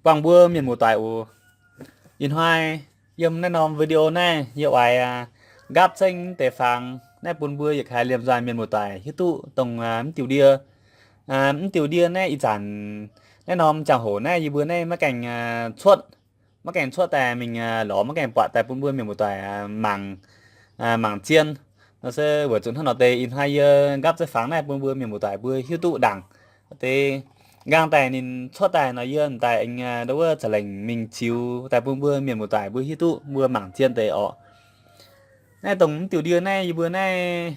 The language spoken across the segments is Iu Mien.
Buangh mbuo mienh muoz-doic oc. Ih hnoi yiem naaiv norm video naaiv yie oix nqaapv zengv deix fangx naaiv bun mbuo yietc kaaix liemh nzoih mienh muoz-doic hiuv duqv dongh mv diuh ndie. Mv diuh ndie naaiv ih zanc naaiv norm ziangh hoc naaiv yie mbuo naaiv maiv gaengh cuotv, maiv gaengh cuotv daaih mingh lorz, maiv gaengh buatc daaih bun mbuo mienh muoz-doic mangc, mangc zien. Nor se weic zuqc hnangv nor deix ih hnoi yie nqaapv zengv fangx naaiv bun mbuo mienh muoz-doic mbuo hiuv duqv ndaangc deix. Nqaang daaih ninh cuotv daaih nor yie daaih aengx ndau wuov za'lengc mingh ziux daaih bun mbuo mienh muoz-doic mbuo hiuv duqv mbuo mangc zien deix orqc. Naaiv dongh mv diuh ndie naaiv yie mbuo naaiv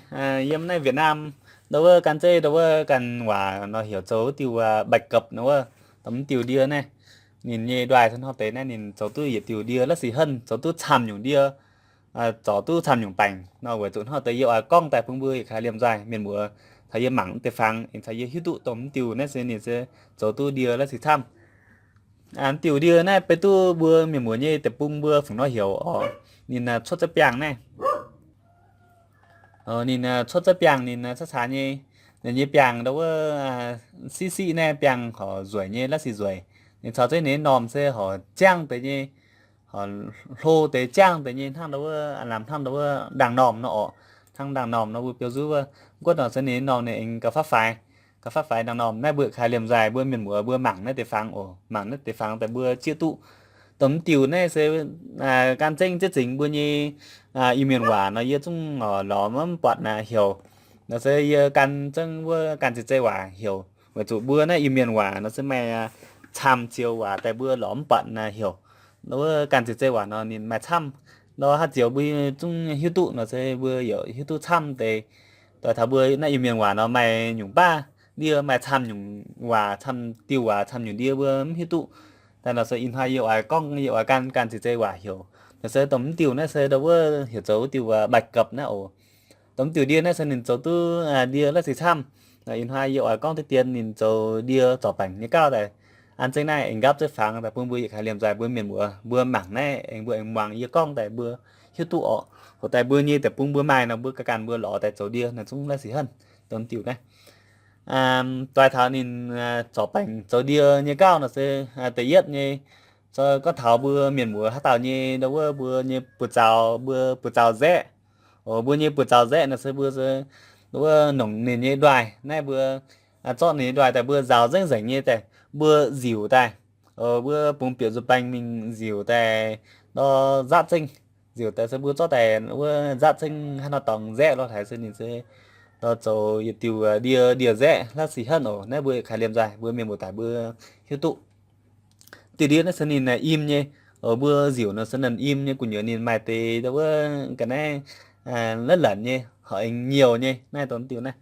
yiem naaiv Việt Nam ndau wuov gan zeiv ndau wuov ganh waac nor heuc zoux wuov diuh bạch cập nor wuov. Dongh mv diuh ndie naaiv ninh nyei nduaih se hnangv deix naaiv ninh zoux duqv yietc diuh ndie la'sic henv, zoux duqv camv nyungc ndie, zorc duqv camv nyungc baengc nor. Weic zuqc hnangv deix yie oix gorngv daaih bun mbuo yietc kaaix liemh nzoih mienh muoz caux yie mangc deix fangx, caux yie hiuv duqv dongh mv diuh naaiv se ninh se zoux duqv ndie la'sic camv. Mv diuh ndie naaiv beiv duqv mbuo mienh muoz nyei deic-bung mbuo fungc nor heuc orqc, ninh cuotv za'biangh naaiv. Ninh cuotv za'biangh ninh caax caax nyei, ninh nyei biangh ndau wuov siqv siqv naaiv biangh horc nzueic nyei la'sic nzueic. Ninh caux zengv ninh norm se horc ziangv deix nyei, horc hlo deix ziangv deix nyei hnangv ndau wuov, lamh hnangv ndau wuov ndaangh-normh nor orqc. Hnangv ndaangh-normh nor mbuo biouv nzuqv wuov, guotv nor se ninh norm ninh aengx gauh fav faix, gauh fav faix ndaangh-normh. Naaiv mbuo kaaix liemh nzaih mbuo mienh muoz mbuo mangc naaiv deix fangx oc. Mangc naaiv deix fangx daaih mbuo zieqv duqv dongh mv diuh naaiv se gan zengv zieqv zingx mbuo nyei Iu-Mienh waac nor yie zungv lorz maiv buatc heuc. Nor se yie gan zengv wuov ganh ziex zei waac heuc, weic zuqc mbuo naaiv Iu-Mienh waac nor se maaih camv zioux waac daaih mbuo lorz mv buatc heuc. Wuov ganh ziex zei waac nor ninh maaih camv, nor haaix zioux mbuo zungv hiuv duqv nor se mbuo yaac hiuv duqv camv deix. Doix taux mbuo naaiv Iu-Mienh waac nor maaih nyungc baav ndie, maaih camv nyungc waac, camv diuh waac, camv nyungc ndie mbuo mv hiuv duqv. Daaih nor se ih hnoi yie oix gorngv, yie oix gan ganh ziex zei waac heuc. Nor se dongh mv diuh naaiv se ndau wuov heuc zoux wuov diuh bạch cập naaiv oc. Dongh mv diuh ndie naaiv se ninh zoux duqv ndie la'sic camv. Ih hnoi yie oix gorngv deix dien ninh zoux ndie zorc baengc nyei gauh daaih. An zengv naaiv aengx nqaapv zengv fangx daaih bun mbuo yietc kaaix liemh nzaih mbuo mienh muoz mbuo mangc naaiv aengx mbuo aengx muangx yie gorngv daaih mbuo hiuv duqv orqc. Hoc daaih mbuo nyei deic-bung mbuo maaih nor mbuo ganh ganh mbuo lorz daaih zoux ndie naaiv zungv la'sic henv dongh mv diuh naaiv. Doix taux ninh zorc baengc zoux ndie nyei gauh nor se da'yietv nyei, gorngv taux mbuo mienh muoz haaix dauh nyei ndau wuov mbuo nyei buoz-zaux, mbuo buoz-zaux nzaeqv. Mbuo nyei buoz-zaux nzaeqv nor se mbuo wuov nongc ninh nyei nduaih naaiv mbuo zorqv ninh nyei nduaih daaih mbuo nzaaux nzengc nzengc nyei daaih mbuo nziuc daaih. Mbuo bungx bieqc nzuih baeng mingh nziuc daaih, nor nzatv zengv. Nziuc daaih se mbuo zorqv daaih wuov nzatv zengv hnangv nor dorngx nzaeqv lorh haaix se ninh se nor zoux yietc diuh ndie, ndie nzaeqv la'sic henv oc. Naaiv mbuo kaaix liemh nzaih mbuo mienh muoz-doic mbuo hiuv duqv. Diuh ndie naaiv se ninh im nyei. Mbuo nziuc nor se ninh im nyei gu'nyuoz ninh maaih deix ndau wuov ga'naaiv la'lanc nyei, horc aengx nyouh nyei naaiv dongh diuh naaiv.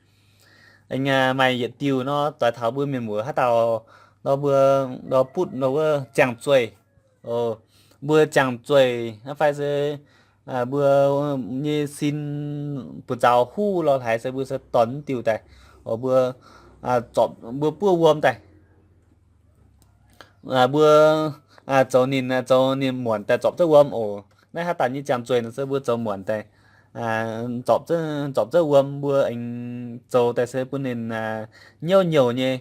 Aengx maaih yietc diuh nor doix taux mbuo mienh muoz haaix dauh nor mbuo nor butv nor wuov ziangh zueih. Mbuo ziangh zueih naaiv fai se mbuo nyei sin buoz-zaux huv lorh haaix se mbuo se dorh mv diuh daaih, mbuo, mbuo buov wuom daaih. Mbuo zoux ninh, zoux ninh muonc daaih zorpc zengv wuom oc. Naaiv haaix dauh nyei ziangh zueih nor se mbuo zoux muonc daaih, zorpc zengv wuom mbuo aengx zoux daaih se bun ninh nyouv nyouh nyei.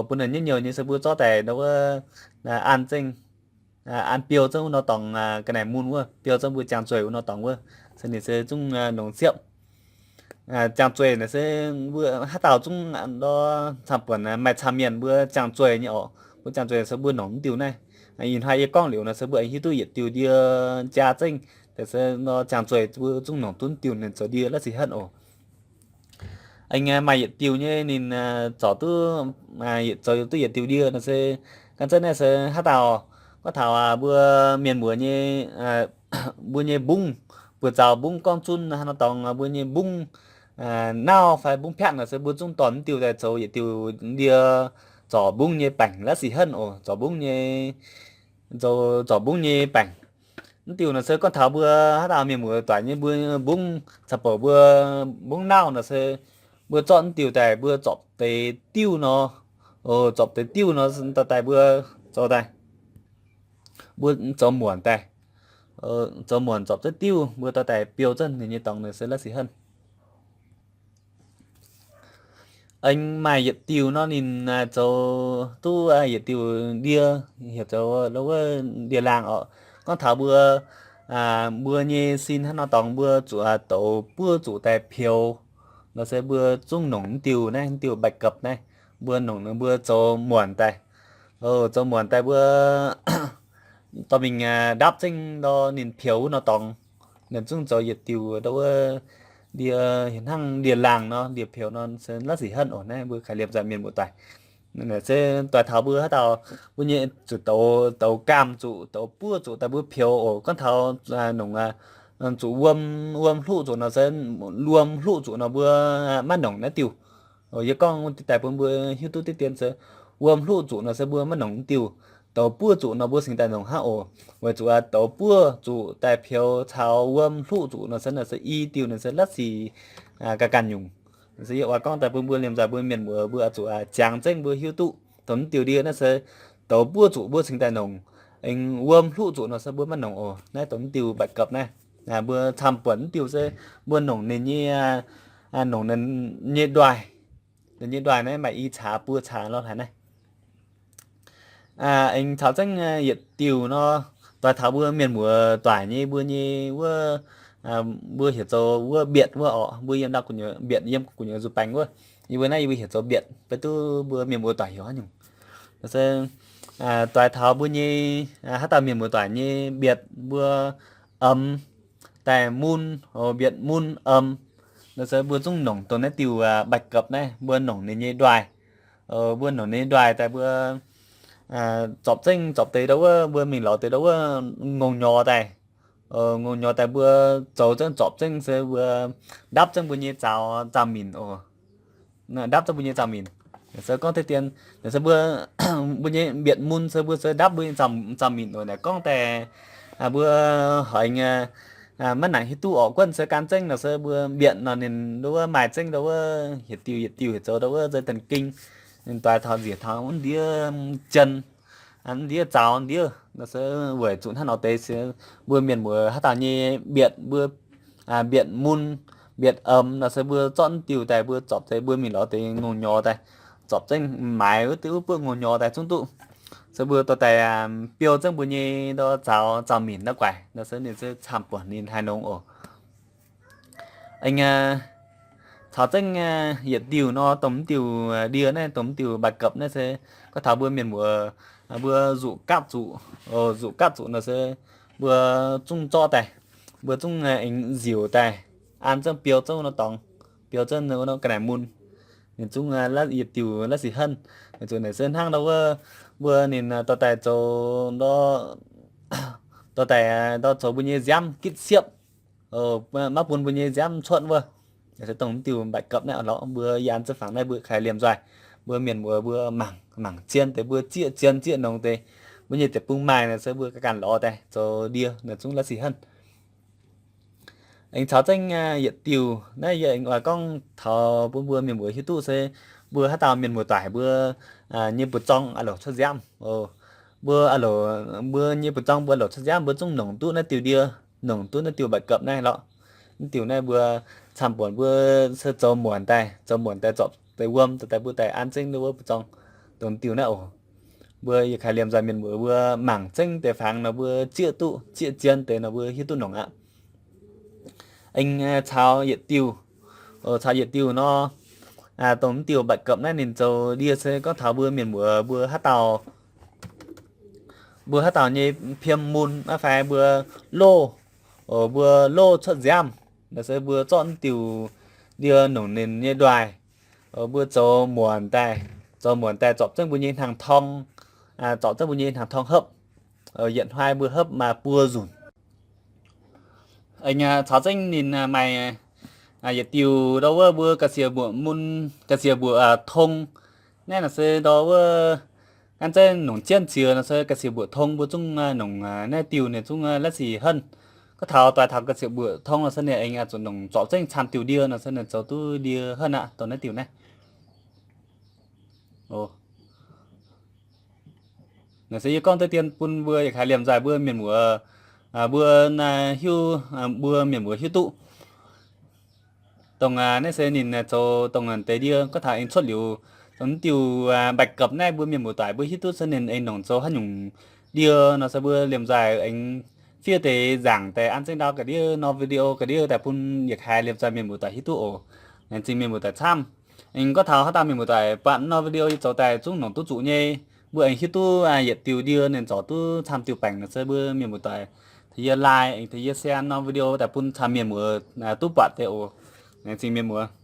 Bun ninh nyouv nyouh nyei se mbuo zorqv daaih nor wuov an zengv, an biou zengv wuov nor dorngx, ga'naaiv mun wuov biou zengv mbuo ziangh zueih wuov nor dorngx wuov, se ninh se zungv longc siepv. Ziangh zueih naaic se mbuo haaix dauh zungv nor camv-buonc maaih camv-mienh mbuo ziangh zueih nyei orqc. Mbuo ziangh zueih se mbuo nongc mv diuh naaiv. Ih hnoi yie gorngv liuz nor se mbuo aengx hiuv duqv yietc diuh ndie jaa zengv. Daaih se nor ziangh zueih mbuo zungv nongc duqv mv diuh ninh zoux ndie la'sic henv oc. Aengx maaih yietc diuh nyei ninh zorc duqv, zoux duqv yietc diuh ndie nor se, gan zengv naaiv se haaix dauh, gorngv taux mbuo mienh muoz nyei, mbuo nyei mbungv, buoz-zaux mbungv gorngv zunv haaix nor dorngx, mbuo nyei mbungv nauv fai mbungv piatv nor se mbuo zungv dorh mv diuh daaih zoux yietc diuh ndie zorc mbungv nyei baengc la'sic henv oc, zorc mbungv nyei, zoux zorc mbungv nyei baengc. Mv diuh nor se gorngv taux mbuo haaix dauh mienh muoz doic nyei mbuo mbungv caux bouc mbuo mbungv nauv nor se mbuo zorqv mv diuh daaih mbuo zorpc deix diuv nor, zorpc deix diuv nor dorh daaih mbuo zoux daaih, mbuo zoux muonc daaih, zoux muonc zorpc zengv diuv mbuo dorh daaih biou zengv ninh nyei dorngx nor se la'sic henv. Aengx maaih yietc diuh nor ninh zoux duqv yietc diuh ndie, heuc zoux wuov ndie-laangh oc. Gorngv taux mbuo, mbuo nyei sin hnangv nor dorngx mbuo zuqc douz buov zuqc daaih peux. Nor se mbuo zungv nongc mv diuh naaiv, mv diuh backup naaiv, mbuo nongc mbuo zoux muonc daaih. Zoux muonc daaih mbuo dorh mingh ndapv zengv ndor ninh peux wuov nor dorngx. Ninh zungv zoux yietc diuh ndau wuov ndie, hnangv ndie-laangh nor, ndie-peux nor se la'sic henv oc. Naaiv mbuo kaaix liemh nzaaih mienh muoz-doic. Se doix taux mbuo haaix dauh mbuo nyei zuqc douz, douz gaamh zuqc, douz buov zuqc daaih mbuo peux oc. Gorngv taux nongc zuqc wuom, wuom hluqv zuqc nor se, wuom hluqv zuqc nor mbuo maiv nongc naaiv diuh. Yie gorngv deix daaih bun mbuo hiuv duqv diqv dien se wuom hluqv zuqc nor se mbuo maiv nongc diuh. Douz buov zuqc nor mbuo cingx daaih nongc hnangv oc. Weic zuqc douz buov zuqc daaih peux caux wuom hluqv zuqc nor se, nor se i diuh nor se la'sic ganh ganh nyungc. Se yie oix gorngv daaih bun mbuo liemh nzaaih mbuo mienh muoz mbuo oix zuqc ziangx zengv mbuo hiuv duqv dongh mv diuh ndie naaiv se douz buov zuqc mbuo cingx daaih nongc, aengx wuom hluqv zuqc nor se mbuo maiv nongc oc. Naaiv dongh mv diuh backup naaiv, mbuo camv buonc mv diuh se mbuo nongc ninh nyei, nongc ninh nyei ndoih. Ninh nyei ndoih naaiv maaih i caax buo caax lorh haaix naaiv. Aengx caux zengv yietc diuh nor, doix taux mbuo mienh muoz-doic nyei mbuo nyei wuov, mbuo heuc zoux wuov mbietc wuov oc. Mbuo yiem ndau gu'nyuoz mbietc, yiem gu'nyuoz nzuih baengx wuov. Yie mbuo naaiv yie mbuo heuc zoux mbietc, beiv duqv mbuo mienh muoz-doic heuc haaix nyungc. Nor se doix taux mbuo nyei, haaix dauh mienh muoz-doic nyei mbietc mbuo, um, daaih mun, mbietc mun, um, nor se mbuo zungv nongc dongh naaiv diuh backup naaiv, mbuo nongc ninh nyei ndoih. Mbuo nongc ninh nyei ndoih daaih mbuo zorpc zengv, zorpc deix ndau wuov mbuo mingh lorz deix ndau wuov ngongh nyorx daaih. Ngongh nyorx daaih mbuo zoux zengv zorpc zengv se mbuo ndapv zengv mbuo nyei zaux, zaux minc oc. Ndapv zengv mbuo nyei zaux minc. Se gorngv deix dien, se mbuo, mbuo nyei mbietc mun se mbuo se ndapv mbuo nyei zaux, zaux minc oc. Naaic gorngv daaih mbuo haiz maiv nangc hiuv duqv orqc, guonv se gan zengv nor se mbuo mbietc nor ninh ndau wuov maaih zengv ndau wuov yietc diuh yietc diuh heuc zoux ndau wuov deix danh ging. Ninh doix taux nziex taux wuov ndiev jien, ndiev zaux ndiev nor se weic zuqc hnangv nor deix se mbuo mienh muoz haaix dauh nyei mbietc mbuo, mbietc mun, mbietc um nor se mbuo zorqv diuh daaih mbuo zorpc deix mbuo mingh lorz deix ngongh nyorx daaih, zorpc zengv maaiz wuov deix wuov buoqv ngongh nyorx daaih zungv duqv. Se mbuo dorh daaih biou zengv mbuo nyei ndau zaux, zaux minc ndau guaix nor se ninh se camv buonc ninh haih nongx oc. Aengx caux zengv yietc diuh nor, dongh mv diuh ndie naaiv, dongh mv diuh backup naaiv se gorngv taux mbuo mienh muoz, mbuo zuqc gapv zuqc, zuqc gapv zuqc nor se mbuo zungv zorqv daaih, mbuo zungv aengx nziouc daaih, an zengv biou zengv nor dorngx, biou zengv nor ga'naaiv mun. Ninh zungv yietc diuh la'sic henv. Weic zuqc naaic se hnangv ndau wuov mbuo ninh dorh daaih zoux ndau, dorh daaih ndau zoux mbuo nyei nziaamv gitv siepv, maiv bun mbuo nyei nziaamv cuotv wuov. Se dongh mv diuh mbatc gapv naaiv lorqc, mbuo yie an zengv fangx naaiv mbuo kaaix liemh nzoih, mbuo mienh muoz mbuo mangc, mangc zien deix, mbuo zieqv zien zieqv nongx deix, mbuo nyei deic-bung maaih nor se mbuo ganh ganh lorz daaih zoux ndie nor zungv la'sic henv. Aengx caux zengv yietc diuh naaiv yie aengx oix gorngv taux bun mbuo mienh muoz hiuv duqv se mbuo haaix dauh mienh muoz-doic mbuo nyei mbu'zorng a'louc cuotv nziaamv. Mbuo a'louc, mbuo nyei mbu'zorng mbuo a'louc cuotv nziaamv, mbuo zungv nongc duqv naaiv diuh ndie, nongc duqv naaiv diuh mbatc gapv naaiv lorqc. Mv diuh naaiv mbuo camv buonc mbuo se zoux muonc daaih, zoux muonc daaih zorpc deix wuom daaih, mbuo daaih an zengv wuov mbu'zorng dongh diuh naaiv oc. Mbuo yie kaaix liemh nzoih mienh muoz mbuo mangc zengv deix fangx nor mbuo zieqv duqv, zieqv zien deix nor mbuo hiuv duqv nongc aqv. Aengx caux yietc diuh, caux yietc diuh nor, dongh mv diuh mbatc gapv naaiv ninh zoux ndie se gorngv taux mbuo mienh muoz mbuo haaix dauh, mbuo haaix dauh nyei piem mun aqv fai mbuo loh, mbuo loh cuotv nziaamv, nor se mbuo zorqv mv diuh ndie nongc ninh nyei ndoih, mbuo zoux muonc daaih, zoux muonc daaih zorpc zengv mbuo nyei hnaangx torng, zorpc zengv mbuo nyei hnaangx torng hopv, yietc hnoi mbuo hopv maaih buo nzunc. Aengx caux zengv ninh maaih yietc diuh ndau wuov mbuo ga'sie mbuoqc mun, ga'sie mbuoqc tong. Naaiv nor se ndau wuov gan zengv nongc jienv ziex nor se ga'sie mbuoqc tong mbuo zungv nongc naaiv diuh ninh zungv la'sic henv. Gorngv taux doix taux ga'sie mbuoqc tong nor se ninh aengx zuqc nongc zorpc zengv camv diuh ndie nor se ninh zoux duqv ndie henv aqv, dongh naaiv diuh naaiv. Naaiv se yie gorngv deix dien bun mbuo yietc kaaix liemh nzoih mbuo mienh muoz, mbuo hiuv, mbuo mienh muoz hiuv duqv. Dongh naaiv se ninh zoux dongh deix ndie gorngv taux aengx cuotv liuz, dongh diuh bạch cập naaiv mbuo mienh muoz-doic mbuo hiuv duqv se ninh aengx nongc zoux haaix nyungc ndie nor se mbuo liemh nzaaih aengx fiev deix nzaangc daaih an zengv ndau ga'ndiev nor video ga'ndiev daaih bun yietc kaaix liemh nzaaih mienh muoz-doic hiuv duqv oc. Laengz zingh mienh muoz-doic camv. Aengx gorngv taux haaix dauh mienh muoz-doic buatc nor video yie zoux daaih zungv nongc duqv zuqc nyei, mbuo aengx hiuv duqv yietc diuh ndie ninh zorc duqv camv diuh baengc nor se mbuo mienh muoz-doic tengx yie like, aengx tengx yie share nor video daaih bun camv mienh muoz duqv buatc deix oc. Laengz zingh mienh muoz.